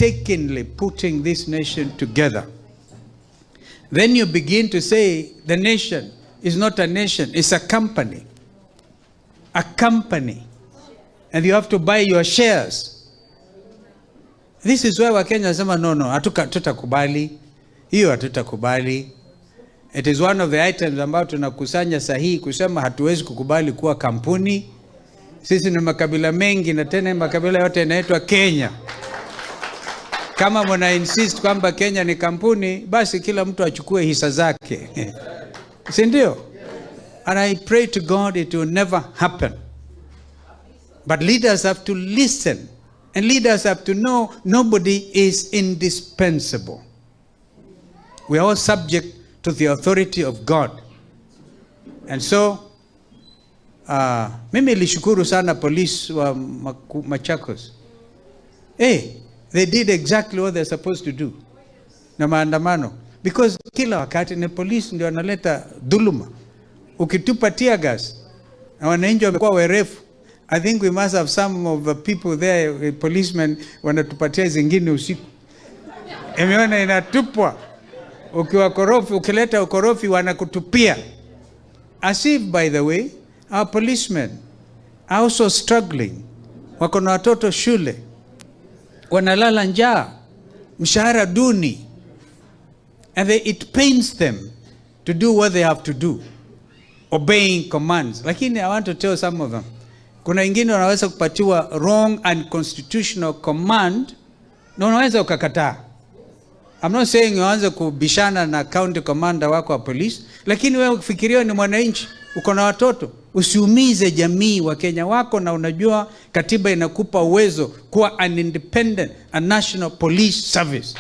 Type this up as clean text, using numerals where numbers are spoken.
painstakingly putting this nation together. Then you begin to say the nation is not a nation, it's a company. A company. And you have to buy your shares. This is where Wakenya wasema, No, hatutakubali hiyo, hatutakubali." It is one of the items ambayo tunakusanya sahihi kusema hatuwezi kukubali kuwa kampuni. Sisi ni makabila mengi na tena makabila yote yanaitwa Kenya. Kama mna insist kwamba Kenya ni kampuni, basi kila mtu achukue hisa zake, si ndio? And I pray to God it will never happen. But leaders have to listen. And leaders have to know nobody is indispensable. We are all subject to the authority of God. And so, mimi nilishukuru sana polisi wa Machakos. Hey, they did exactly what they're supposed to do na maandamano, because kila wakati ni polisi ndio wanaleta dhuluma. Ukitupa tear gas na wananchi wamekuwa werevu. I think we must have some of the people there, policemen wanatupatia zingine usiku. Imeona inatupwa. Ukiwa korofi, ukileta ukorofi wanakutupia. As if, by the way, our policemen are also struggling. Wako na watoto shule, wanalala njaa, mshahara duni. And it pains them to do what they have to do, obeying commands. Lakini I want to tell some of them, kuna wengine wanaweza kupatiwa wrong and unconstitutional command na unaweza ukakataa. I'm not saying uanze kubishana na county commander wako wa polisi, lakini wewe ukifikiria ni mwananchi, uko na watoto, usiumize jamii wa Kenya wako, na unajua katiba inakupa uwezo kuwa an independent, a national police service.